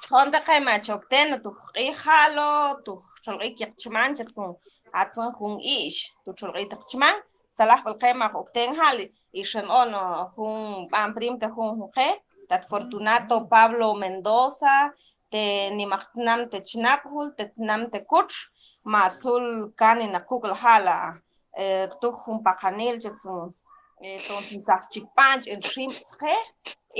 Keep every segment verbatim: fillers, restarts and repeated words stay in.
Xon te qe ma chokten tu jq'i jalo, tu jcholq'i kiqchman, chetsun atzun jun ix tu jcholq'i tiqchman. Tzalaj bal qe ma jokten jal, ixen on jun ban prim te jun jun qe, tat Fortunato Pablo Mendoza, te nimaqtnam te chnabjul, te tnam te kutx, ma tzul kanin a kuk'l jala, eh, tuj jun paqanil chetsun, eh, ton tsin tzaj chikpan ch'en ximb'tz qe,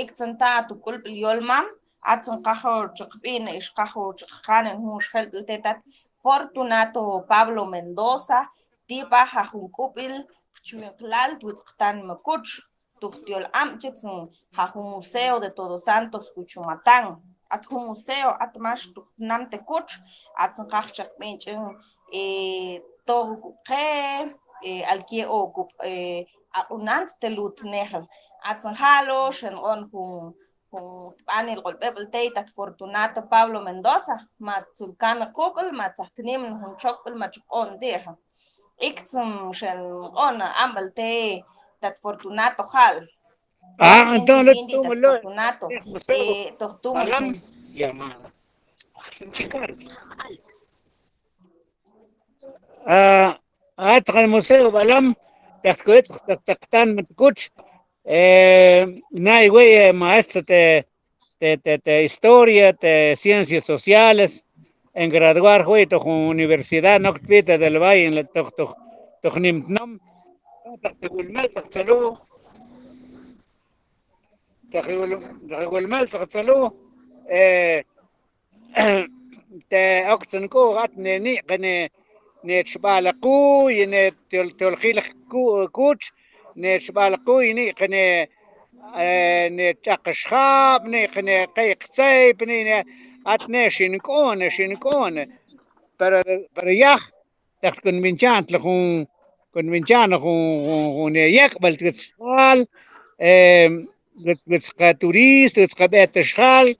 iktzan ta tu k'ulb'il yolmam, atzan qajol chikb'in, ix qajol chikqanen jun xjelb'il te tat Fortunato Pablo Mendoza, ti b'aj a jun k'ub'il, kchwin klal, twitzqtan me kutx, tuj tiol am chitsin, ja jun Museo de Todos Santos Juchumatan. At jun museo, at max tuj tnam te kutx, atzin qaj chekb'in ch'in, eh, toj kub' qe, eh, alkye o kub', eh, aq'unant te lutnejel. Atzin jalo, xen on jun, jun tb'anil q'olb'eb'el tey tat Fortunato Pablo Mendoza, ma tzul kan kuk'l, ma tzaj tnim jun chokb'il, ma chuk on ti'eja. Iktzin xen on amb'al te tat Fortunato jal. Ah, entonces, tat Fortunato. Eh, toj tumul. Llamada. Ah, ah, taq museo b'alam, taq kuetz, taq, taq tan me kutx, eh, nay wey, eh, maestro te, te, te, te historia, te ciencias sociales, en graduar jwe' toj universidad, nok tb'i te del Valle, en la toj, toj, toj Nimtnom. Taq te wulmal taq tzalu. Taq wul-, taq wulmal taq tzalu. Eh, te oktzan k'u, at ne ni' qe ne, ne chb'al a kuy, ne tiol-, tioljileq ku-, kutx, ne chb'al a kuy, ni' qe ne, eh, ne ch'aq xjab', ni' qe ne qey qtzeyb', ni' ne, at ne xin k'oon, xin k'oon. Pero, pero yaj, taq kun b'inchantl jun, kun b'inchantl jun, jun, jun, eh, yek'b'al twitz xjal, eh, twitz qa turista, twitz qa b'et xjal,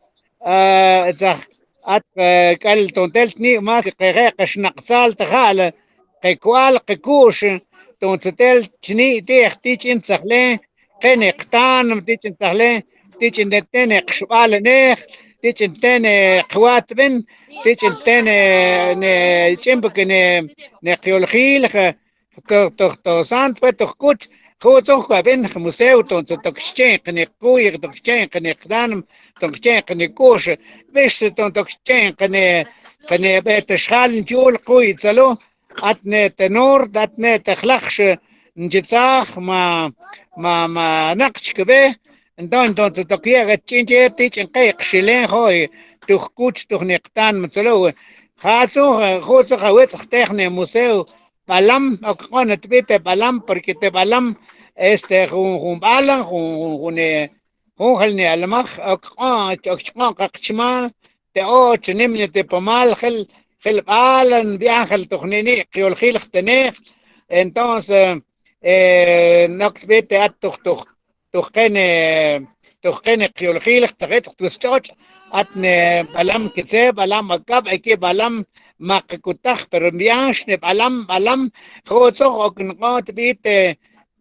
ah, tzaj, at, eh, k'al ton tel tni' mas qe, qe, qe xnaq'tzal tajal, qe ku'al, qe ku'x, ton tzetel chni' ti'ej ti ch'in tzajle, qe ne qtanm, ti ch'in tzajle, ti ch'in te, te ne qxb'al nejl, ti ch'in te ne qwatb'in, ti ch'in te ne, ne ch'in b'ik ne, ne qyoljileq, toj, toj, toj sant, pues, toj kutx, jutzoj kab'in museo, ton tze tok xchen qe ne kuy, tok xchen qe ne qtanm, tok xchen qe ne ku'x, b'ix ton tok xchen qe ne, qe ne b'et xjal, nchul kuy tzalu, at ne te norte, at ne te jlajx, nchi tzaj, ma, ma, ma naqch kb'e. Entonces, entonces, tok yek'et ch'in che, ti ch'in qey qxilen jo'y, tuj kutx, tuj niqtan, ma tzalu. Jatzun, jutzun, jawitz' jtej ne museo b'alam, ok q'on tb'i te b'alam, porque te b'alam, este, jun, jun b'alan, jun, jun, jun, eh, jun jel ne almaj, ok q'on, ok chq'on qaqchmal, te och nimni te pamal, jel, jel b'alan, b'ian jel toj nini' qyoljileq te nejl. Entonces, eh, nok tb'i te at toj, toj, toj qe ne, toj qe ne qyoljileq, tzaj etz toj twitz ch'och', at ne b'alam kitze, b'alam ak'ab', ay ki' b'alam maq kutaj, pero b'ian xne b'alam, b'alam, jutzoj ok nq'on tb'i te,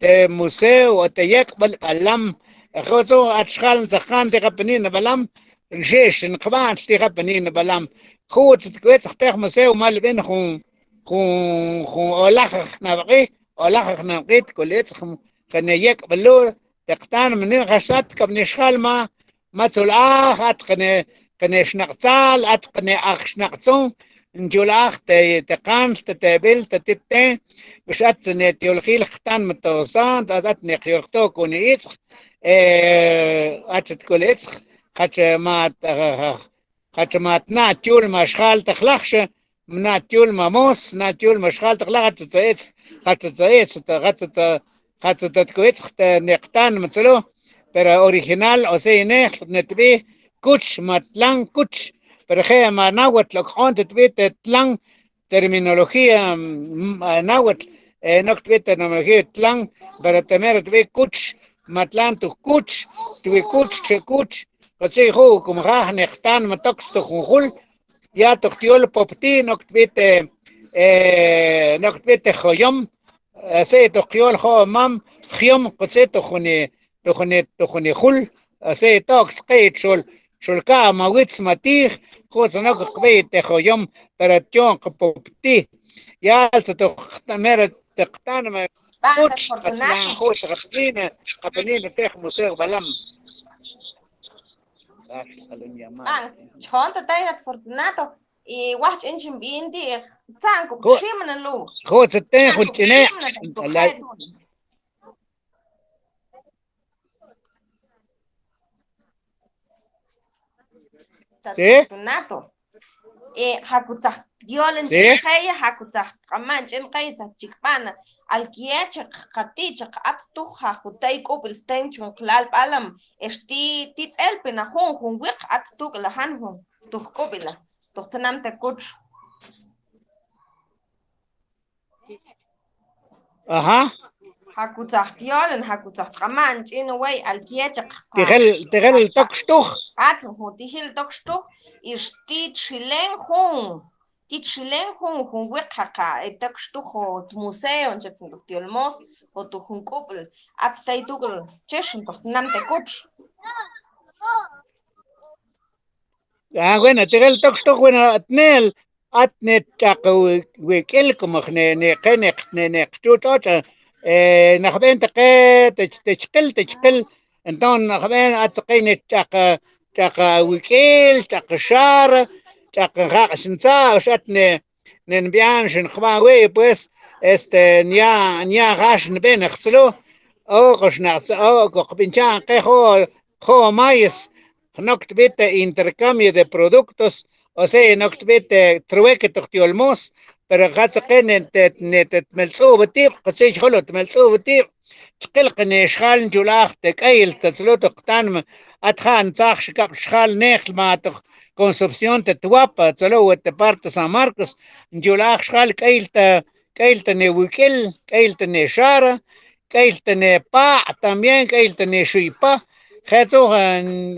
te museo, o te yek'b'al b'alam, jutzoj at xjal ntzaqan ti' jap nini' b'alam, nxix nqb'an ti' jap nini' b'alam. Jutzoj kwetz jtej museo mal b'in jun, jun, jun olaj jnab'aq'i, olaj jnab'aq'i, tkul etz jun, jene yek'b'al lu', te qtanm, nini' jax at kab' nixjal ma, ma tzul aj, at qe ne, qe ne xnaq'tzal, at qe ne aj xnaq'tzun, nchul aj te, te qantl, te, te b'il, te tip te, bix at ne tyoljileq jtanm to sant, at, at ne qyoljileq to k'une itz'j, eh, at tk'ul itz'j, jach ma, jach ma tna' chul ma xjal te jlajx, mna' chul ma mos, na' chul ma xjal te jlajx, jach tza itz'j, jach tza itz'j, jach tza, jach tza tku itz'j te niqtan ma tzulu, pero original, o sea, nejl, ne tb'i, kutx, ma tlan, kutx, pero je' ma náhuatl, ok q'on te tb'i te tlan, terminología, mm, ah, náhuatl, eh, nok tb'i terminología tlan, pero te mero tb'i kutx, ma tlan tu kutx, tb'i kutx, che kutx, kutx, ju' kum jaj niqtan ma tokts tu jun jul, ya toj tyol popti, nok tb'i te, eh, nok tb'i te joyom, eh, se toj yol jomam, jyom, kutx se toj juni, toj juni, toj juni jul, eh, se toj txqi txol, xol kab' ma wits ma tij, juts' nok kb'ey te joyom, pero chon kpop ti. Yaltza to mero te qtanma, juts' qatnan, juts' qapnin, qapnin te museo Balam. Chon ta tey Fortunato, i waj ch'in chin b'in ti', tzan kub' ximen lu. Juts' te jun ch'ine'. Sí. Fortunato. E, jaku tzaj yol ch'in qey, jaku tzaj q'aman ch'in qey, tzaj chikb'an. Alkiye chek qati' chek at tuj, jaju tey k'ub'il ten chun qlal Balam. Ex ti, ti tz'elpina jun, jun wiq at tuk'la jan jun tuj k'ub'ila, tuj tnam Tekuch. Aha. Jaku tzaj tyolen, jaku tzaj tq'aman ch'in wey, alkiye chek. Tijel, tijel tokx tuj. Atz jun tijel tokx tuj, ix ti txilen jun. Ti txilen jun, jun wiq jaqa, e, tokx tuj, o tmuseo, nchetsn tuj tyol mos, o tuj jun k'ub'l, at tey tuk'l, chexn tuj tnam Tekuch. Ah, bueno, tijel tokx tuj, bueno, atnel, atne ch'aq wi-, wik'il, como ne, ne qe, ne, ne, ne qchu tx'otx', e, najb'en te qe, te, te chqil, te chqil, entonces najb'en, atz qe ne ch'aq, ch'aq wik'il, ch'aq xar, ch'aq jaq' xintza, o sea, atne, nen b'ian xin qb'a weye, pues, este, nya, nya jax nb'en jts'lu, o, qox naqtz, o, koqb'inchan qe jo', jo' mayes, jnok tb'i te intercambio de productos, o sea, jnok tb'i te trueque tuj tyol mos, pero jatz qe ne te, ne te tmeltz'ub' tib', k'utzich jolo tmeltz'ub' tib', chqil qine xjal nchul aj te k'eyil te tz'lu tuj qtanma, at ja' ntzaj xkab' xjal nejl ma tuj Concepción te Tuapa, tz'lu wet te parte San Marcos, nchul aj xjal k'eyil te, k'eyil te ne wik'il, k'eyil te ne xara, k'eyil te ne pa', también k'eyil te ne xuypa, je' tzunja,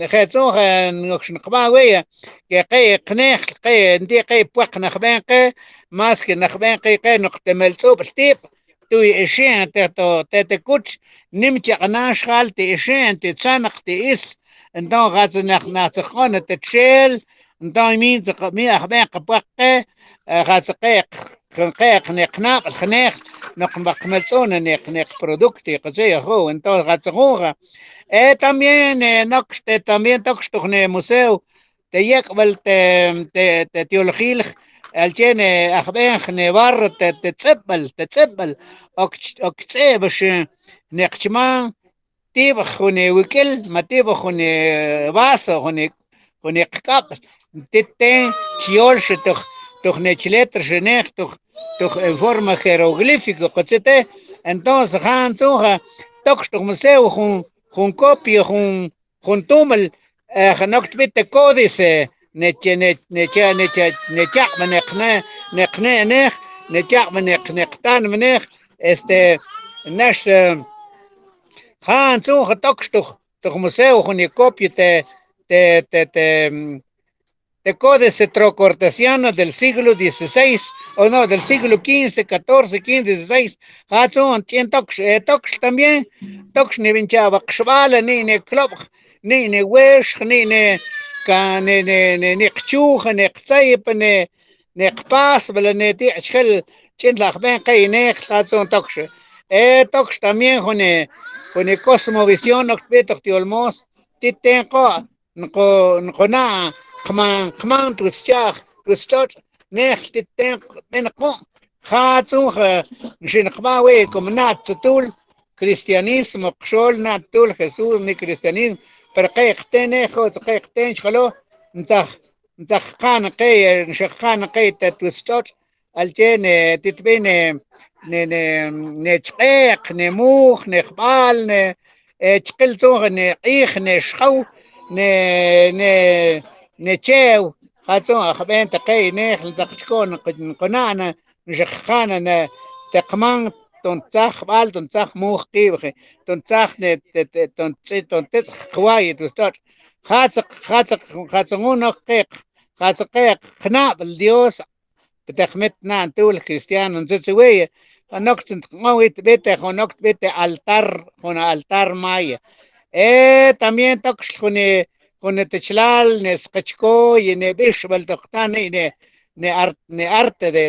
je' tzunja, nokx nqb'a weye, ke qey qnejl, qey, nti' qey pwaq najb'en qe, más que najb'en qe, qe noq te meltz'ub'l tib', tu' ixin te to, te Tekuch, nim chaq'nan xjal ti' ixin, ti' tzanaq, ti' is. Entonces, jatz naq, naq tzaq'on te txel, entonces, min tzaq, min ajb'en qapwaq qe, e, jatz qe, qe, qe, ne qnab'l, qnejl, noq nb'aj qmeltz'un, ne, ne qproducto, qatze, ju, entonces, jatz junja. E, también, e, nokx, te, también tokx tuj ne museo, te yek'b'al te, te, te tyol jilj, alche ne ajb'enj ne barro te, te tz'ib'b'al, te tz'ib'b'al, ok ch-, ok tz'ib'b'al, ne qchman, tib'aj jun wik'il, ma tib'aj jun vaso, jun, jun qk'ab', tit ten chi yolxa tuj, tuj ne chletras, ne tuj, tuj en forma jeroglífico, k'utzite, entonces, ja' tzunja, tokx tuj museo, jun, jun copia, jun, jun tumal, e, jnok tb'i te códice, ne che, ne, ne che, ne che, ne chaq'b'an ne qne, ne qne'nej, ne chaq'b'an ne, ne qtanmnej, este, nax, e, ja' tzunja tokx tuj, tuj museo, jun copia te, te, te, te, mm, te códice etrusco-cartagiano del siglo dieciséis, o no, del siglo quince, catorce, quince, dieciséis. Ja' tzunja ch'in tokx, e, tokx también, tokx ne bincha' b'aq xb'ala, ni' ne klob'j, ni' ne wexj, ni' ne ka, ne, ne, ne, ne qchuja, ne qtzaypa, ne, ne qpasb'ala, ne ti' chjel ch'in tlajb'en qe inejl, ja' tzunja tokx. E, tokx también jun, jun cosmovisión, nok tb'i tuj tyol mos, tit ten qo', nqu-, nquna' qman, qman twutzchaj, twutztx'otx', nejl tit ten qb'en qu', ja' tzunja, nxin qb'a weye, como na' tzetul, cristianismo, qxol na' tzetul Jesús, ni cristianismo, pero qe' qten, ne, jo', qe' qten, xjalo, ntzaj, ntzaj qan qe, nxin qan qe, te twutztx'otx', alche ne, tit b'in, ne, ne, ne, ne chq'eq, ne muj, ne jb'al, ne, e, chqil tzunja, ne q'ij, ne xjaw, ne, ne, ne chew, ja' tzunja ajb'en te qe inejl, tzaq chk'o'n, nquna'na, nxin qana, ne, te qman, ton tzaj jb'al, ton tzaj muj qib'ji, ton tzaj, ne, te, te, ton tz'i-, ton tetz'j qwayi, twutztx'otx'. Ja' tzaq, ja' tzaq, ja' tzaq jun nok qe, ja' tzaq qe qnab'l Dios, te qmet na'n tzetul cristiano, ntzutz weye, jun nok tb'i te, jun nok tb'i te altar, jun altar maya. E, también tokx jun, jun ne techlal, ne sqechkoy, ne bixbal tok jtan, ne, ne art-, ne arte de,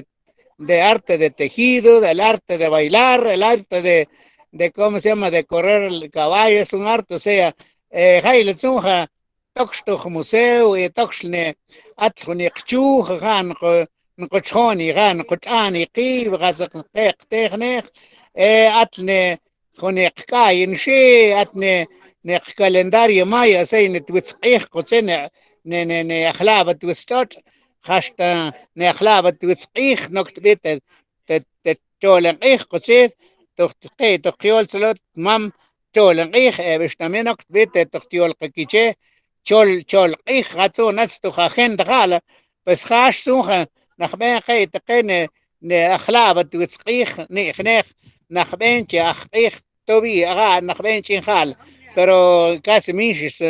de arte de tejido, del arte de bailar, el arte de, de, ¿cómo se llama?, de correr el caballo, es un arte, o sea, eh, jayla tzunja, tokxtoj museo, eh, tokxl ne, atl jun iqchuj, ja, nqo-, nqotxjoni, ja, nqotx'ani qib', ja, tzaq qeq tejnej, eh, atl ne, jun iqk'ayin xi, atl ne, ne calendario maya, o sea, ne twitz q'ij, kutze ne, ne, ne, ne ajla'bat twitz tx'otx', hasta ne ajla'bat twitz q'ij, nok tb'i te, te, te cholen q'ij, kutze, toj qe, toj qyol tzalot mam cholen q'ij, e, bix también nok tb'i te toj tyol qe kiche, chol, chol q'ij, ja tzun ats toj agenda ja'la, pues jax tzunja, najb'en qe, te qe ne, ne ajla'bat twitz q'ij, ni'jnej, najb'en che aj q'ij, tobi, ja, najb'en ch'in ja'la, pero casi minxix,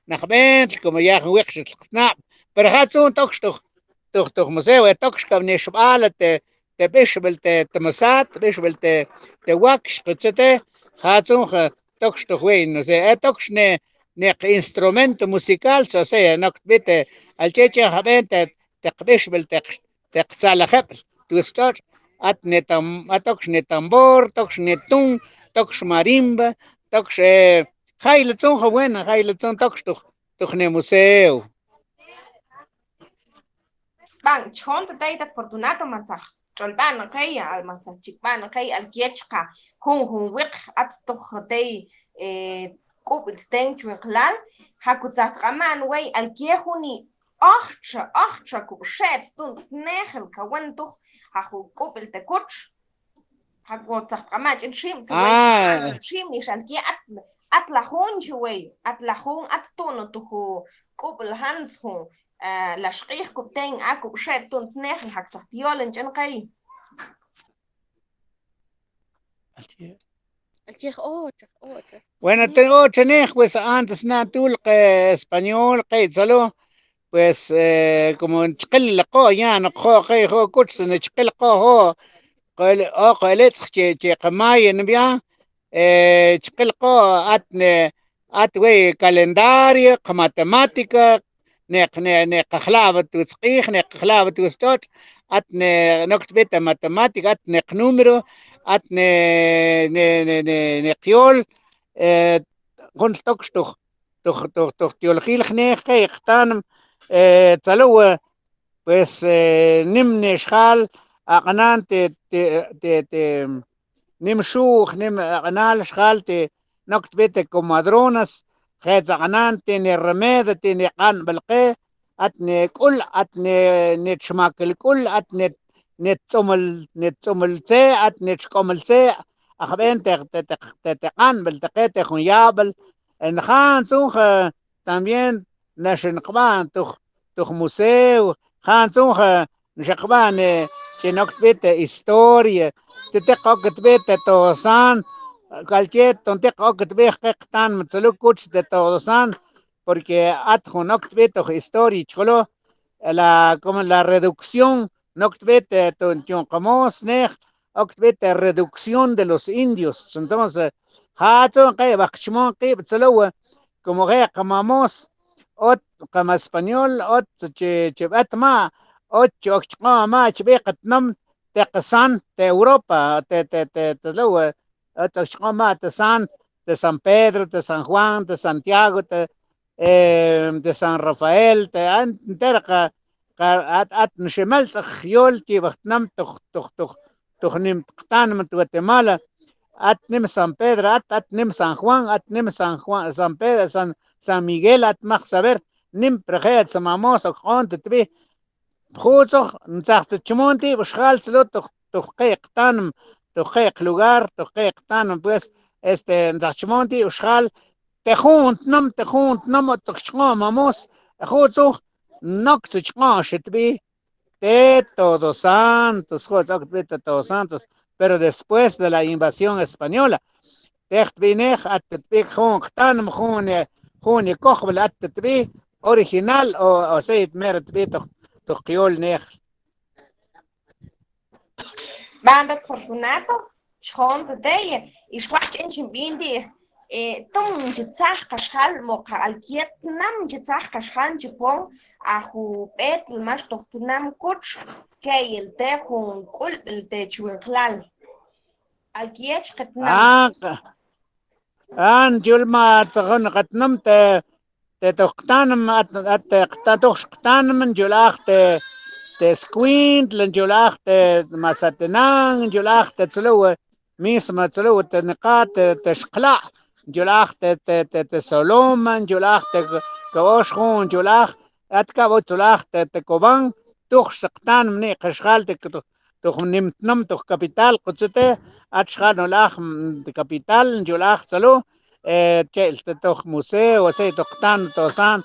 najb'en, como ya jun wiqxitl qsnab', pero ja tzun tokxtoj, toj, toj museo, e, tokx kab' ne xb'ala te, te b'ixb'al te, te masat, b'ixb'al te, te wakx, kutzete, ja tzunja, tokxtoj wey, no sé, e, tokx ne, ne instrumento musical, o sea, nok tb'i te, alche chenjab'en te, te qb'ixb'al te, te qtzalajeb'l twitz tx'otx', at ne tam-, a tokx ne tambor, tokx ne tun, tokx marimba, tokx, e, jayla tzunja, bueno, jayla tzun tokxtoj, toj ne museo. Sb'an chon te tey tat Fortunato, ma tzaj tx'olb'an qey, a, ma tzaj chikb'an qey, alkye chka jun, jun wiq at toj tey, e, k'ub'il ten chwinqlal, ja ku tzaj tq'ama'n wey, alkye juni, ojtxa, ojtxa kub' xe'tut tu'n tnejel kawan tuj, ja jun k'ub'il te kutx, ja ku tzaj tq'ama'n ch'in xim, tzaj tq'ama'n ch'in xim, nix alkye at, at lajun chi wey, at lajun, at tu'n tuj k'ub'il jantz jun, e, lax q'ij kub' ten, a kub' xe'tut tu'n tnejel, ja ku tzaj tyolen ch'in qey. Bueno, ten otxa nej, pues, antes na tul qe español, qe tzalo, pues, e, como chqil qo' yan, qo' qe, jo' kutx, ne chqil qo', jo', qo' el-, o, qo' eletz'j che, che qe maya nb'yan, e, chqil qo', at ne, at wey calendario, qe matemática, ne, ne, ne qajla'bat twitz q'ij, ne qajla'bat twitz tx'otx', at ne, nok tb'i te matemática, at ne qnúmero, at ne, ne, ne, ne, ne qyol, e, jun tokxtoj, toj, toj, toj tyol jil jnej qe qtanm, e, tzaluwe, pues, e, nim ne xjal aq'nan te, te, te, te, nim xu'j, nim aq'nal xjal te, nok tb'i te comadronas, qe tzaq'nan te ne remedio, te ne q'anb'al qe, at ne k'ul, at ne, ne txmakel k'ul, at ne, ne tz'umul, ne tz'umul tze', at ne txk'omul tze', ajb'en te, te, te, te, te q'anb'al te qe te jun yab'al, en jan tzunj, e, también nax nqb'an toj, toj museo, jan tzunj, e, nax nqb'an, e, chi nok tb'i te historia, te tiq ok tb'i te Todos Santos, cualquier ton tiq ok tb'i qe qtanm tzalu kutx te Todos Santos, porque at jun ok tb'i toj historia chkolo, la, como la reducción, nok tb'i te, to, chon qamos nej, ok tb'i te reducción de los indios. Entonces, ja tzun qe b'aj qchmon qib' tzaluwe, como je' qamamos, ot qama español, ot chi, chi b'et ma, ot chi ok chq'o' ma, chi b'i qe tnom, te qe san, te Europa, te, te, te, te tzaluwe, ot ok chq'o' ma, te san, te San Pedro, te San Juan, te Santiago, te, e, te San Rafael, te, a, enter ka, ka, at, at nximal tz'aj yol ti' b'aj tnam toj, toj, toj, toj nim qtanm Guatemala, at nim San Pedro, at, at nim San Juan, at nim San Juan, San Pedro, San, San Miguel, at mak saber, nim preje at samamos ok q'on te tb'i, B'jutzoj, ntzaj txaj chmon ti' b'xjal tzalu toj, toj qe' qtanm, toj qe' qlugar, toj qe' qtanm, pues, este, ntzaj chmon ti' b'xjal, te jun tnom, te jun tnom, ot tzok chq'o' mamos, b'jutzoj, nok tzok chq'o' xitb'i, te Todos Santos, jo' tzok tb'i te Todos Santos, pero después de la invasión española, Tej tb'i nej, at tb'i jun qtanm, jun, jun kojb'al at tb'i, original o, o sey mero tb'i toj, toj qyol nej. B'andat Fortunato, chon te tey, ix waj ch'en chin b'in ti', Tumchi tsaj ka xjal mo ka alkiet tnam chi tsaj ka xjal chi pon a jub'et lmax toj tnam kutx, keyel te jun k'ulb'il te chwinqlal. Alkiet chi qetnam. Ah, qa- ah, nchul ma txajon qetnam te, te toj qtanm, at, at te qta-, toj qtanm, nchul aj te, te Skwintl, nchul aj te Mazatenango, nchul aj te tzlu, mismo tzlu te niqa te, te Xqla', nchul aj te, te, te, te Soloma, nchul aj te Kawoxjun, nchul aj, at kab' tzul aj te, te Koban, tuj sqtanm ni' ka xjal te, toj nim tnam toj capital, kutsi te, at xjal nul aj, mm, capital, nchul aj tzlu, eh, chel te toj museo, ase toj qtanm tosan,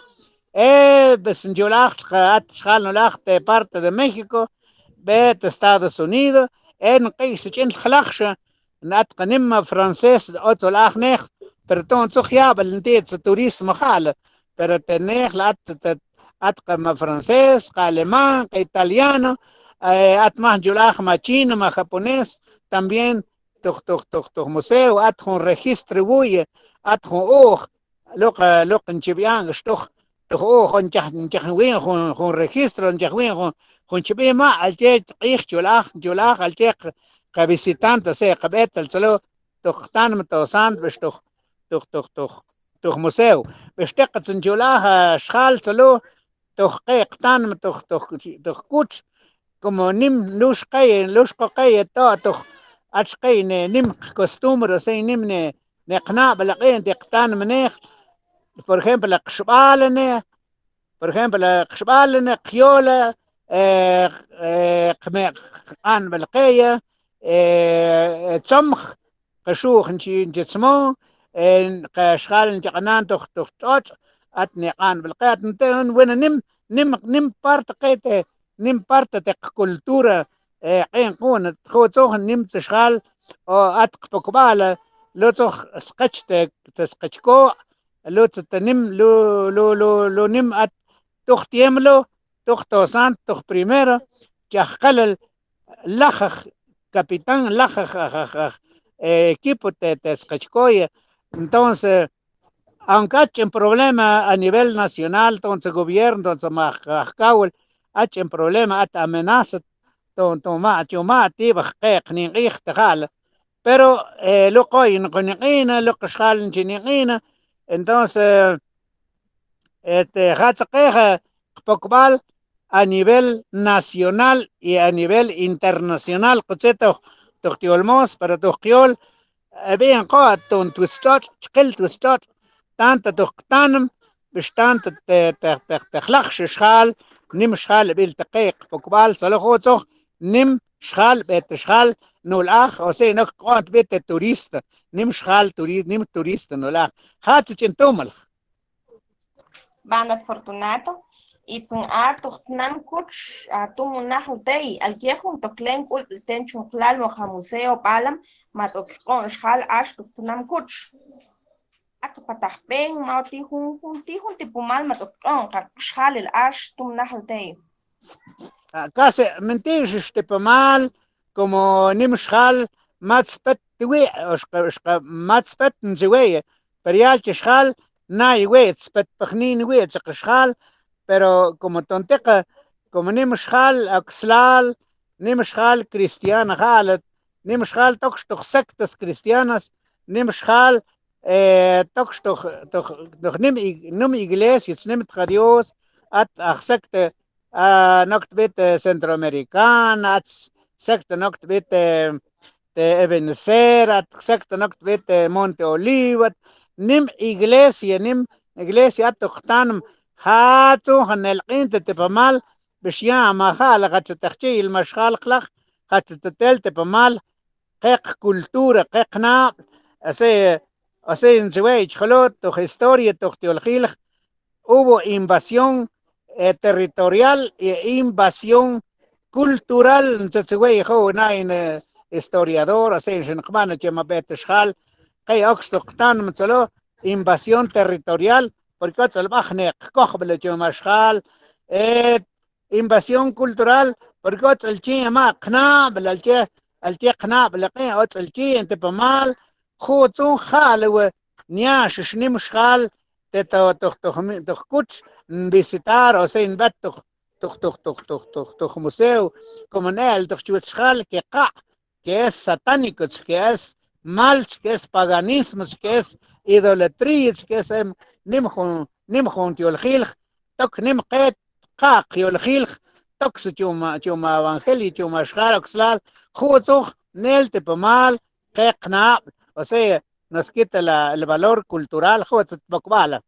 eh, pues nchul aj, at xjal nul aj te parte de México, b'et Estados Unidos, eh, nq'i' sik' ch'in jlajxa, at qnim ma francés, o tzul aj nejl, pero ton tzoj yab'el nti' tsa turismo ja'l, pero te nejl at, te, at qa ma francés, qa alemán, qa italiano, eh, at maj nchul aj ma chino, ma japonés, también toj, toj, toj, toj museo, at jun registro wu'ye, at jun u'uj, loq, loq nchib'an xtoj, toj u'uj, o nchaj, nchaj win jun, jun registro, nchaj win jun, jun chib'i ma, alche q'ij chul aj, chul aj, alche qa, qa visitante, o sea, qa b'etel tzlu, toj qtanm tosan, b'ex toj, toj, toj, toj, toj museo. B'ex teqatz nchul aj, ah, xjal tzlu, toj qe' qtanm, toj, toj, toj kutx, como nim lux qeye, lux qoqeye to', toj, atx qey ne, nim qcostumbre, o sea, nim ne, ne qnab'al q'in ti' qtanm nejl, por ejemplo, qxb'alane, por ejemplo, qxb'alane, qyole, eh, eh, qme, q'anb'al qeye, eh, eh, tzomj, qxuj nchi, nchi tzmon, eh, qa xjal nchi q'anan toj, toj tx'otx', at ne q'anb'al qe, at nte, bueno, nim, nim, nim parte qe te, nim parte te qkultura, eh, q'in q'uun, ju' tzoj nim tx'ox xjal, o at qpokb'al, lu' tzoj sqech te, te sqech ko', lu' tzoj te nim, lu', lu', lu', lu' nim at toj tiempo, toj tosan, toj primero, chajq'elel, lajaj capitán, lajaj, aj, aj, aj, eh, equipo te, te sqech ko'ye. Entonces, aunque hach ch'en problema a nivel nacional, entonces gobierno, entonces ma aj, aj kawil, hach ch'en problema, at amenaza, ton, ton ma, chon ma, ti' b'aj qe' qnink'ij te ja'le. Pero, eh, lu' qoy nq'inine, lu' xjal nchi nink'ine, entonces, este, ja' tzaqej, eh, qpokb'al a nivel nacional y a nivel internacional, kutze toj, toj ti' yol mos, pero toj qyol, eh, b'in qo' ton twitz tx'otx', chqil twitz tx'otx', tanto toj qtanm, b'ex tanto te, te, te, te jlajx xjal, nim xjal b'il te qe' qpokb'al, tzaloj ju' tzoj, nim xjal, b'et xjal, nul aj, o sea, nok q'o'on tb'i te turista, nim xjal turi-, nim turista nul aj. Ja' tzet ch'en tumalj. Bandat Fortunato, itzin a toj tnam kutx, a, tum najl tey, alkye jun toklen k'ulb'il ten chun k'lal mo ja museo b'alam, ma tz'ok k'o'on xjal ax toj tnam kutx. At patajb'en, ma ti' jun, jun ti', jun tipumal ma tz'ok k'o'on ka xjalil ax tum najl tey. A, kasi, minti' xix tipumal, como nim xjal, ma tzpet tiwi', o xka, xka, ma tzpet nchiweye, pero yal chi xjal, na'i wi', tzpet pajnin wi', tz'ok xjal, pero como ton tiqa, como nim xjal, ok slal, nim xjal cristiana ja'let, nim xjal tokx toj sectas cristianas, nim xjal, eh, tokx toj, toj, toj nim ig-, nim iglesia, nim tja Dios, at aj secta, a, nok tb'it, eh, centroamericana, at secta nok tb'it, eh, te Ebenezer, at secta nok tb'it, eh, Monte Olivo, at nim iglesia, nim iglesia at toj tanm, ja' tzunjan nelq'in te tipumal, b'ex ya ma ja'le, ja' tzet tejchi'il ma xjal jlaj, ja' tzet tel tipumal, qe qkultura, qe qnab'l, ase, ase nchiwey chi jolot toj historia toj ti' yol jilj, hubo invasión, eh, territorial e invasión cultural, ntsetsewey jow nain, eh, historiador, ase nxin qb'an chema b'et xjal, qe okx toj tanm tzalo, invasión territorial, porque otz'el b'aj ne qkojb'al chema xjal, eh, invasión cultural, porque otz'el chi ma qnab'l, alche, alche qnab'l, qe otz'el chi en tipumal, ju' tzun ja'le wi, Nya xix nim xjal te to, to, to, to jkutx nvisitar, o sea, nb'et to, to, to museo, como nel to xchwut xjal ke qa', ke es satánico, ke es mal, ke es paganismo, ke es idolatría, ke es, em, nim jun, nim jun yol jilj, tok nim qe qa' yol jilj, tok schu'uma, chu'uma evangelio, chu'uma xjal ok slal, jutzux nel te pamal qe qnab', o sea, nos quita la, el valor cultural, jutzux bok b'ala.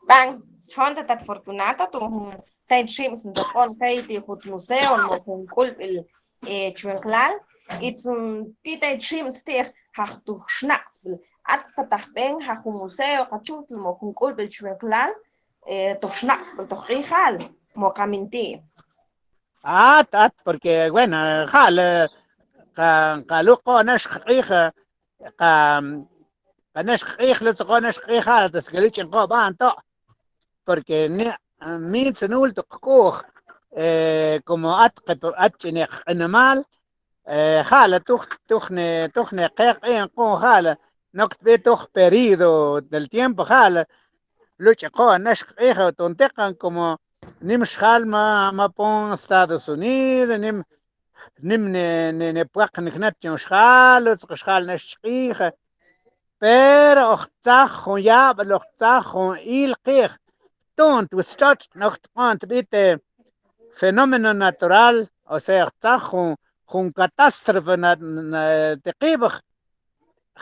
B'an, chon ta tat Fortunato, tu jun tey chim sn ta pon key ti jut museo mo jun k'ulb'il, eh, chwinqlal, itz ti tey chim ti jaj tu xnaq'sb'il at pataq b'en jaj jun museo, kachut mo jun k'ulb'il chwinqlal, eh, tu xnaq'sb'il tu q'ijal mo kaminti'. At, at, porque, bueno, jal, eh, ka, ka luqo nax q'ij, eh, ka, ka nax q'ij, lutz ko nax q'ij, jal, tas ke luch'in ko b'an to'. Porque ni, mi tznul to qk'u'j, eh, como at, at ch'ineq q'inmal, eh, jal, tuj, tuj ne, tuj ne q'eq, eh, q'un jal, nok tb'i tuj periodo del tiempo, jal, luch'in ko nax q'ij, ton teqan como nim xjal ma, ma pon Estados Unidos, nim, nim ne, ne, ne pwaq niknat chon xjal, lutz ko xjal nax chq'ij. Pero oj tzaj jun yab'al, oj tzaj jun il qi'j. Tu'n twitz tx'otx' nok tq'on tb'i te fenómeno natural, o sea, oj tzaj jun, jun catástrofe na, na, te qib'aj.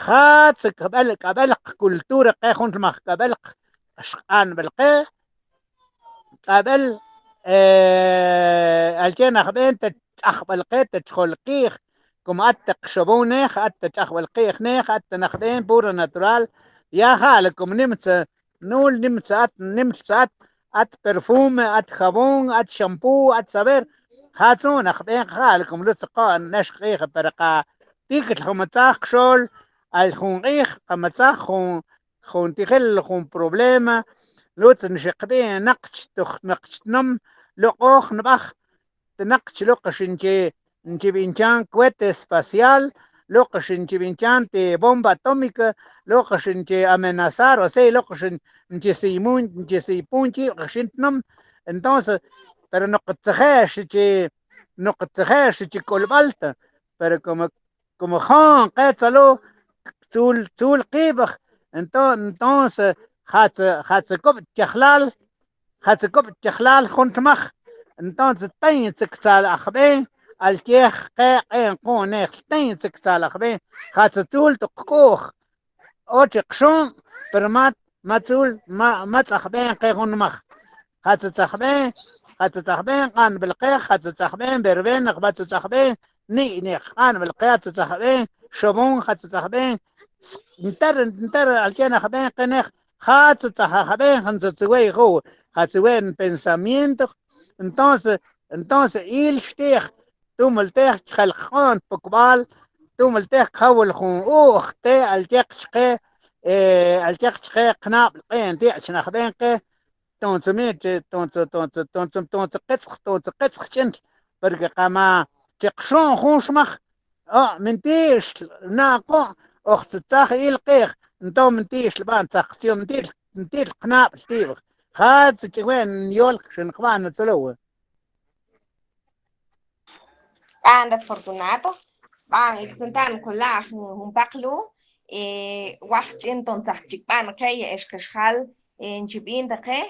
Jatz k'ab'el, k'ab'el qkultura qe, juntl maj k'ab'el q'anb'al qe, k'ab'el, eh, alkye najb'en te tx'ajb'al qe, te txjol qi'j, como at te qxob'onej, at te tx'ajb'al qi'jnej, at te najb'en puro natural, ya ja'la como nim tze nul, nim tze at, nim tze at, at perfume, at jabón, at shampoo, at saber, jatz jun najb'en ja'la como lutz ko nax q'ij, pero qa tik'tl jun ma tzaj qxol, al jun q'ij, qa ma tzaj jun, jun tijel jun problema, lutz nix qb'i naqch tuj, naqch tnom, luq'oj nb'aj, te naqch luq'ax nchi, nchi b'inchan cohete espacial, luq'ax nchi b'inchan te bomba atómica, luq'ax nchi amenazar, o sea, luq'ax nchi siymun, nchi siypun chi b'aj xin tnom. Entonces, pero noq tzejex chi, noq tzejex chi k'ulb'al ta, pero como como joon qe tzalu, tzul, tzul qib'aj, ento-, entonces, jatz, jatz kob' chajlal, jatz kob' chajlal jun txmaj, entonces, teyn tzet ktzal ajb'en, alkye qe q'en qunej, teyn tzet ktzal ajb'en, jatz tzul to qk'u'j, och qxoon, pero ma, ma tzul, ma, ma tz'ajb'en qe jun txmaj. Jatz tzajb'en, jatz tzajb'en q'anb'al qe, jatz tzajb'en verbena, jatz tzajb'en ni'ne q'anb'al qe, jatz tzajb'en xob'on, jatz tzajb'en nter, nter alkye najb'en qenej, jatz tzaj ajb'en, jatz tzajb'en, jatz tzajb'en pensamiento. Entonces, entonces, il xti'j, tumul tej chjel q'oon pukb'al, tumul tej qjawil jun u'j te alkyeq chke, eh, alkyeq chke qnab'l q'een ti' chnajb'en qe, tonse mi, tonse, tonse, tonse, tonse qetzj, tonse qetzj ch'intl, porque qa ma chi qxoon jun txmaj, o, minti'xl, naq'o, oj tze tzaj il q'ij, ento minti'xl b'an tzaj qtzyon, minti'xl, minti'xl qnab'l ti', jatz ch'iwen yol xin qb'an tzulu. B'an rat Fortunato, b'an ik tsintan kula' jun paq lu', eh, waj ch'in ton tzaj chikb'an qe, ya ex qe xjal, eh, nchib'in ta qe,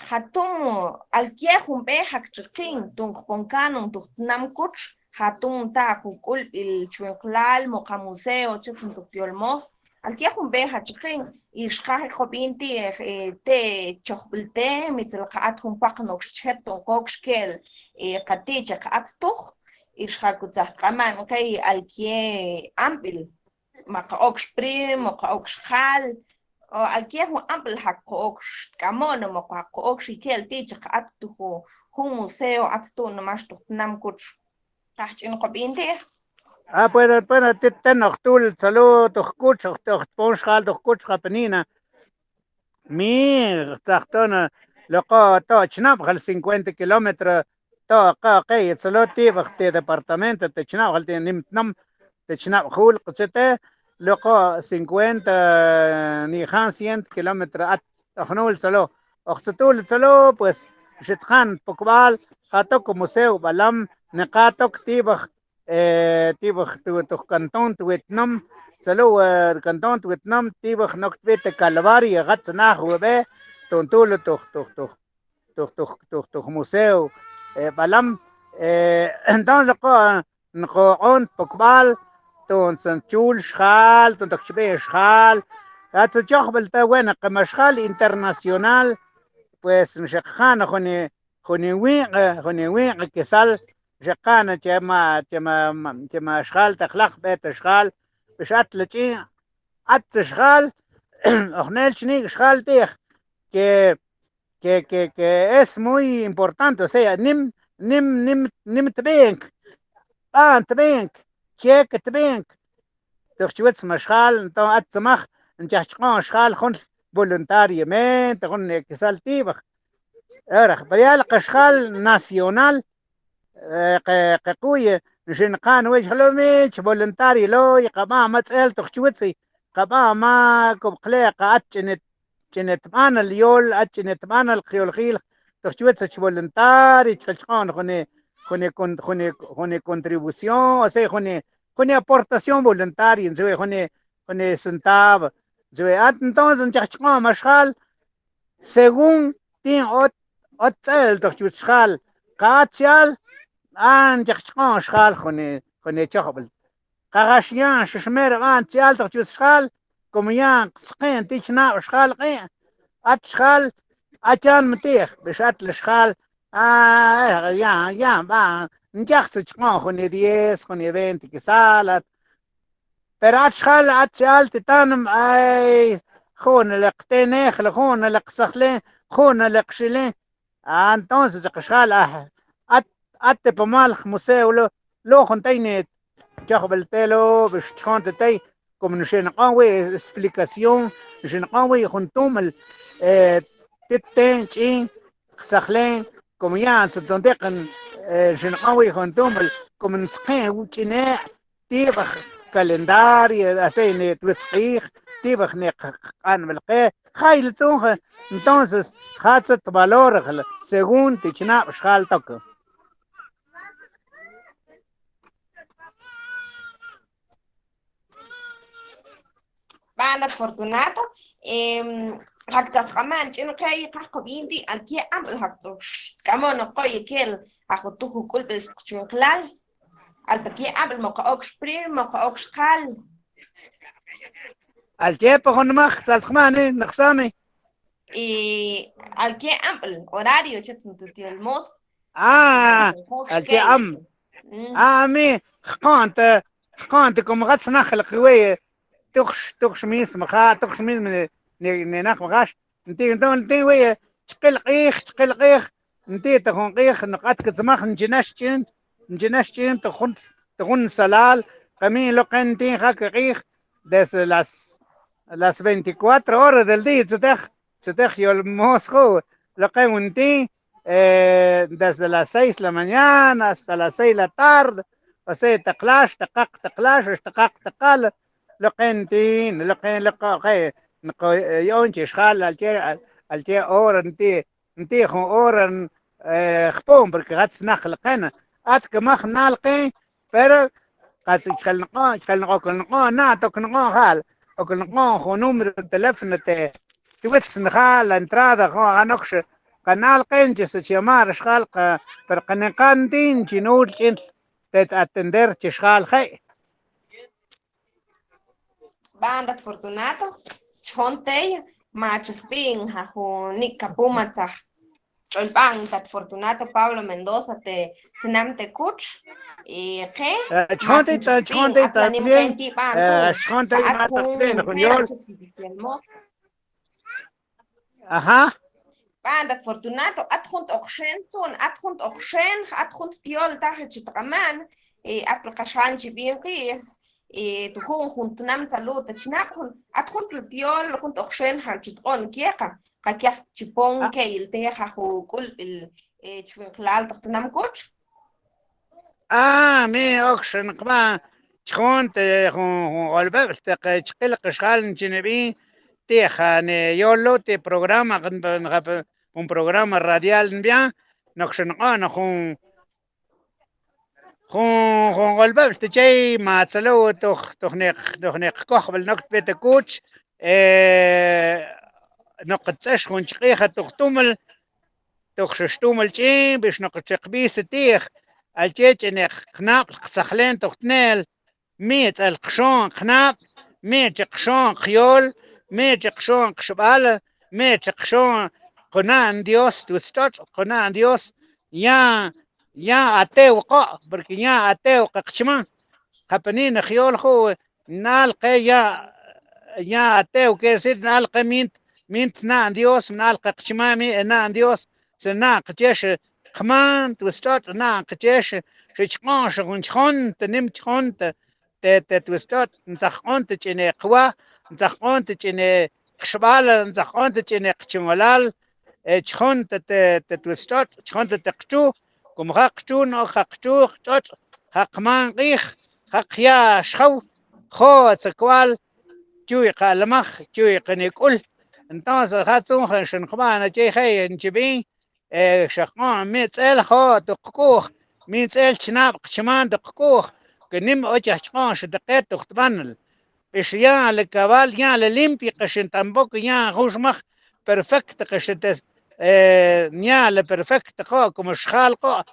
jatum, alkye jun b'e jak chiqin, tun jpon kanon tuj tnam kutx, jatum ta jun k'ulb'il chwinqlal, mo qa museo, chitz tuj yolmos, alkye jun b'e jak chiqin, ix qa jek' job'in ti', eh, te chojb'il te, mi tzel qa at jun paq nokx chjet ton qokx kel, eh, qa ti' cheq at tuj, ix qa kutz tzaj tq'aman qe alkye amb'il, ma qa okx primo, qa okx jal, o alkye jun amb'il jak qa okx tk'amo'n, mo qa qa okx ikel ti' cheq at tuj jun museo, at tu'n max tuj tnam kutx. Qaj ch'in qob'in ti'. Ah, bueno, bueno, ti' ten oj tul tzalu tuj kutx, oj, oj tpon xjal tuj kutx, qa Penina. Mi, tzaj ton, loq'o to chnab'jal cincuenta kilómetro, to, qa, qe, tzalu ti' b'aj ti' departamento, te chnab'jal ti' nim tnom, te chnab' jul, k'utzite, luqu' cincuenta, nijan cien kilómetro at ojnul txelu. Ojtxutul txelu, pues, xitjan pokb'al, jatok museo b'alam, niqatok tib'aj, eh, tib'aj tu, tuj cantón Twitnom, txelu, eh, cantón Twitnom, tib'aj nok tb'i te Calvario, jatz naj wab'e, ton tulu tuj, tuj, tuj, tuj, tuj, tuj, tuj museo, eh, b'alam, eh, entonces, luqu', nq'oq'on pokb'al, ton chul xjal, ton tok chib'e xjal. Jatz chojb'al ta, bueno, kema xjal internacional, pues, nxeqjan juni, juni wiq', juni wiq' kesal, nxeqjan chema, chema, chema xjal, ta jlaq b'et xjal, bix atl ch'in, atz xjal, ojnel chnik' xjal ti'j, ke ke, ke, ke es muy importante, o sea, nim, nim, nim, nim tb'ink, b'an tb'ink, jek tb'ink, tuj chwitz ma xjal, entonces, at tzmaj, nchaj chq'on xjal, jun voluntariamente, jun kesal tib'aj. Ora, b'ayal qa xjal nacional, eh, qe, qe quye, nxin qan wey jlumi, ch voluntario loy, qa b'an ma tz'el tuj chwitzi, qa b'an ma kub' qle, qa at ch'inet, ch'inet b'anal yol, at ch'inet b'anal qyolxil, tuj chwitzi ch voluntario, ch jil chq'on juni, juni con, juni, juni contribución, o sea, juni, juni aportación voluntaria, ntswe juni, juni centavo, ntswe at entonces, nchaj chq'on ma xjal, según tin ot, ot tz'el tuj chwitz xjal, qa at chal, a, nchaj chq'on xjal juni, juni chojb'al. Qa jax yan xix mero b'an chal tuj chwitz xjal, como yan qtzqin ti' chnab' xjal q'i', at xjal, a chanm ti'j, bix atl xjal, a, yan, yan b'an, nchaj tz'el chq'on juni diez, juni veinte kesal, at Pero at xjal, at chal ti tanm, ay, jun leq tenejl, jun leq tzajlen, jun leq xilin. A, entonces, xjal, a, at, at te pamal museo lo, lo jun tey ni chojb'al te lo, bix chjon te tey, como nxin q'on wey explicación, nxin q'on wey jun tumal, eh, tit ten ch'in, tzajlen, como yan, tzunton teqen, eh, nxin q'on wey jun tumal, como ntzqin ch'ine', tib'aj calendario, así ni twitz q'ij, tib'aj ni q'anb'al q'ij, jayl tzunj, entonces, jatzet valor, según ti chnab' xjal tok. B'andat Fortunato, em, jak tzaj tq'aman ch'in qey qaj qub'in ti', alkye amb'il jak tz'ox tk'amon oq qoy ekel, aj jutuj juk'ulb'il chwinqlal. Alpakye amb'il, moqa okx prim, moqa okx qal. Alkye pa jun max, tzal txmani, naqsami. Y alkye amb'il, horario, chetsn tu tyol mos. Ah, alkye am. Mm. Ah, mi, jq'o'nti, jq'o'nti, como jats najl qweye, tujx, tujx mismo, ja, tujx mismo, ni, ni, ni naj majax. Nti, nti, nti, weye, chqil q'ij, chqil q'ij, nti, ta jun q'ij, noq at ktzmaj, nchinax ch'in, nchinax ch'in, ta jun, ta jun salal, kami loqen nti, ja, ke q'ij, desde las, las veinticuatro horas del día, tzutej, tzutej yol mos ju, loqen nti, eh, desde las seis de la mañana hasta las seis de la tarde, o sea, ta qlax, ta qaq, ta qlax, ta qaq, ta qal, loqen nti, loqen, loqen, yoon chi xjal, alkye, alkye hora nti, nti jun hora, eh, jpon, porque jats najl qen, at kmaj nal qen, pero, qas chjel nq'oon, chjel nq'oon, nq'oon, na, tok nq'oon jal, ok nq'oon jun número teléfono te, twitz nja la entrada, jun, a nokx, qa nal qen, chi, chi llamar xjal, qa, pero qa niqan nti, chi nul ch'in, te atender, chi xjal, je'. B'andat Fortunato, chon tey, ma chijb'in, ja, jun nik' kapuma tzaj ch'olb'an tat Fortunato Pablo Mendoza te tnam te kuch, y qe, eh, chon tey, chon tey también, eh, chon tey ma tzaj tb'in jun yol. Aha. B'andat Fortunato, at jun t-oqxen tu'n, at jun t-oqxen, at jun t-yol taj chi tq'aman, eh, at laqaxan chi b'in qij, eh, tu jun, jun tnam tzalu ta chnab', jun, at jun t-yol, jun t-oqxen, ja, chi tq'o'n kye qa, qa kyaj chi pon keyil te, ja, juk'ulb'il, eh, chwinqlal toj tnam kuch. Ah, mi, okxen qb'an, chjon te jun, jun q'olbebl te qe chqil qixal nchinibi ti'ej, a, ne yol lo te programa, jun programa radial nbia, nokxa nq'o'n jun, jun, jun q'olbebl te chey ma tsaluw tuj, tuj neq, tuj neq kojbel nok tbet kuch, e, nokxa tsex jun chq'ija tuj tumel, tuj xex tumel ch'in, bix nokxa cheq bis ti'ej, alche ch'in ek qnabl qtsajlen tuj tneel, mi ts'el qxoon qnabl, mi chi qxoon qyol, mi chi qxoon qxbal, mi chi qxoon quna'n Dios, twitz tx'otx' quna'n Dios, ya, ya ateo qo', porque ya ateo qe qchma, qa penin ix yol ju', nal qe ya, ya ateo quiere decir nal qe min, min tna'n Dios, nal qe qchma mi, e, na'n Dios, ts'in na'n qchex qman, twitz tx'otx' na'n qchex, xich q'o'nxa jun chjon te nim chjon te, te, te twitz tx'otx', ntsaj q'on te ch'in ek qwa, ntsaj q'on te ch'in ek qxbal, ntsaj q'on te ch'in ek qchingolal, e, chjon te, te, te twitz tx'otx', chjon te, te qchu, kum ja qchu, no ja qchu, tx'otx', ja qman q'ij, ja qya' xjaw, jo' tsa kwal, chuy q'alamaj, chuy q'anik'ul. Entonces, ja' tzunjan xan qb'ana chey je' nchibin, e, xa q'o'on mi ts'el jo' to qk'u'j, mi ts'el chnab' qchman to qk'u'j, ke nim ochaj chq'o'on xa te qe to jtb'anal. Bix ya'le cabal, ya'le limpio, q'exin tampoco ya'le jun xmaj perfecto, q'exin te, e, ya'le perfecto qo', como xjal qo',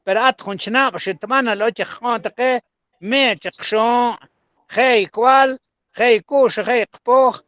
pero at jun chnab' xi tb'anal ochaj q'o'on te qe, mi chi qxoon, je' kwal, je' ku'x, je' qpoj,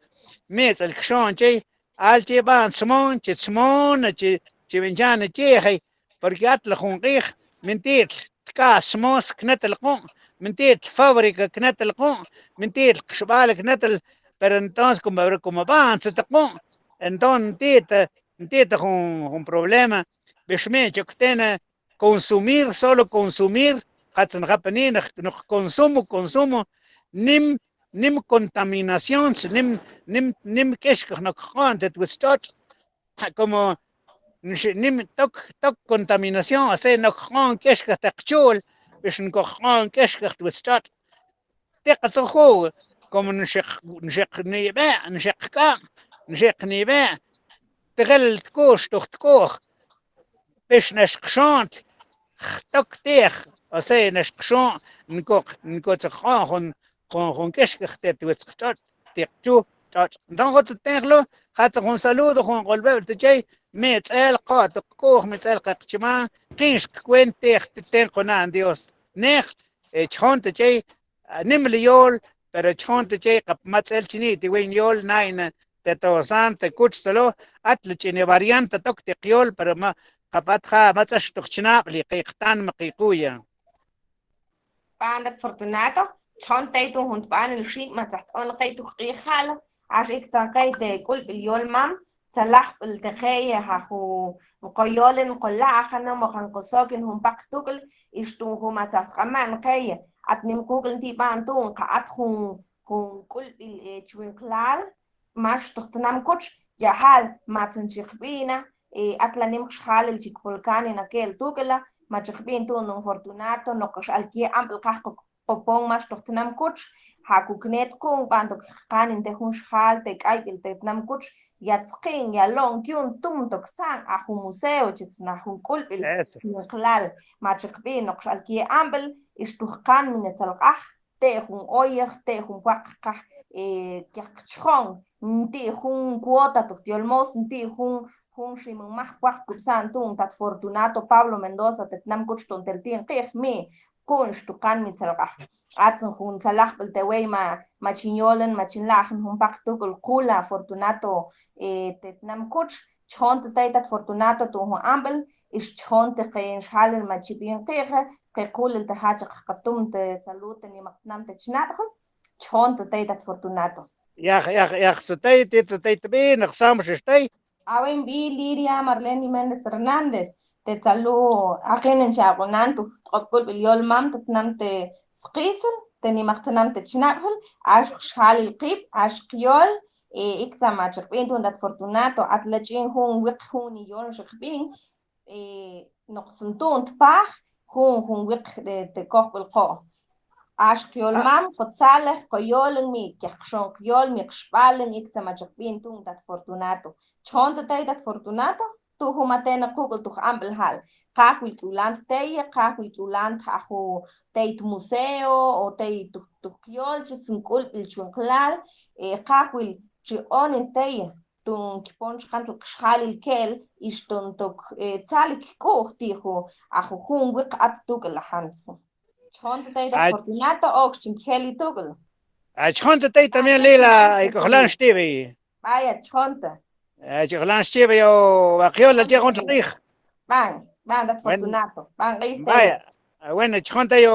mi ts'el kxoon chey, al chi b'an smon, chi smon, chi, chi b'inchana chi'je, porque atla jun q'ij, minti' tk'aas smon sknetel q'u'un, minti' tfábrica knetel q'u'un, minti' txb'al knetel, pero entonces como, como b'an tse te q'u'un, entonces minti' ta, minti' ta jun, jun problema, bix mi chok tene, consumir, solo consumir, jatz njapenin, nok consumo, consumo, nim, nim contaminación, nim, nim, nim k'exkaj nok jq'o'on te twitz tx'otx', como nxi-, nim tok, tok contaminación, o sea, nok jq'o'on k'exkaj te qchu'ul, bix nkoj jq'o'on k'exkaj twitz tx'otx'. Tiq'atzu ju', como nxi, nxi nib'e', nxi k'aq', nxi nib'e', tijel tku'x tuj tk'u'j, bix nex qxoon, jtok ti'ej, o sea, nex qxoon, nko, nko tx'oq jun, jun, jun k'exkaj te twitz tx'otx', ti'ej chu tx'otx'. Entonces, jun tx'oq jlu, jatz jun saludo, jun q'olb'eb'l te chey, mi ts'el qo' to qk'u'j, mi ts'el qe qchma, kinx qkwent ti'ej, ten quna'n Dios. Nex, e, chjon te chey, a, nimel yol, pero chjon te chey kab ma ts'el chini' ti wen yol, nain te tosan te kuch tolo, atla ch'ine variante tok ti yol, pero ma, kab at ja' ma ts'ex toj chnab'li, qi' qtanma, qi' quya. B'andat Fortunato, chjon tey tu' jun tb'anil xi' ma tzaj t'on qey tu' q'ijal, ax ik' tzan qey te k'ulb'il yol mam, tzalajb'il te qey, ja' ju' nqo yolen, nqo la'jan, moqa nqo sokin jun paq tuk'l, ix tu' jun ma tzaj tq'ama'n qey, at nim kuk'l nti' b'an tu', nqa at jun, jun k'ulb'il, e, chwinqlal, max toj tnam kuch, yajal, matzan chi qb'ina, e, atla nim xjalil chi kpolkanin akel tuk'la, ma chi qb'in tu' don Fortunato, noq x'alkye amb'il qaj qo qopon max toj tnam kuch, ja' kuk net q'uun b'an tok qkanin te jun xjal te k'ayb'il te tnam kuch, ya tzqin, ya lo'n kyun tum tok san, a jun museo, chi tzna jun k'ulb'il, eso, chi nqlal, ma chi qb'in noq x'alkye amb'il, ix tu' qkan mi ne tzalq'aj, te' jun oyaj, te' jun pwaq qaj, e, kyaq chjon, nti' jun cuota toj tyol mos, nti' jun, jun ximen maj pwaq kub'san tu'n tat Fortunato Pablo Mendoza te tnam kuch ton tel tin q'ij mi, ku'nx tu' qan mi tzalq'aj. Atzan jun tzalajb'il te wey ma, ma chin yolen, ma chin la'jan jun paq tuk'l qul a Fortunato, e, te tnam kuch, chjon te tey tat Fortunato tu' jun amb'il, ix chjon te qe xjalil ma chi b'in q'ij, qe qulil te jachaq qatum te tsalud te nimaq tnam te chnab'jil, chjon te tey tat Fortunato. Yaj, yaj, yaj, tse tey, ti tse tey tb'i, naq sam xix tey. Awen bi Liria Marleni Méndez Hernández, te tsalu, aqin nchaq'unan tu' tq'ob' k'ulb'il yol mam te tnam te Sqisil, te nimaq tnam te chnab'jil, ax xjalil qib', ax qyol, e, ik' tzan ma chi qb'in tu'n tat Fortunato, atla ch'in jun wiq jun ni yol xi qb'in, e, noq tzun tu'n tpaj, jun, jun wiq te, te kojb'il qo'. Ax qyol mam, qotsale, qoyolon mi, kej qxon qyol mi, qxbalon, iktsa machaq bin tun tat Fortunato. Chon ta tey tat Fortunato, tu' juma tene quk'ul tu' jamb'il jal. Qajwil k'ulant teye, qajwil k'ulant aju tey tmuseo, o tey tu' tu' qyol chi tsnk'ulb'il chwin qlal, e, qajwil chi onin teye, tun kipon chkan tel qxjalil keel, ixton tok, e, tsalik k'u'j ti'ju, aju jun wiq at tuk'el ajantzju. Chon ta tey tat Fortunato, ok chin kjeli tuk'ul. A, chon ta tey también Lila, ay k'ojolan xtib'ey. B'aya, chon ta. Ay, chon ta xtib'ey, o, b'ay qyol la ti'on tx'ij. B'an, b'an tat Fortunato, b'an q'ij tey. B'aya, a, bueno, chon ta yo.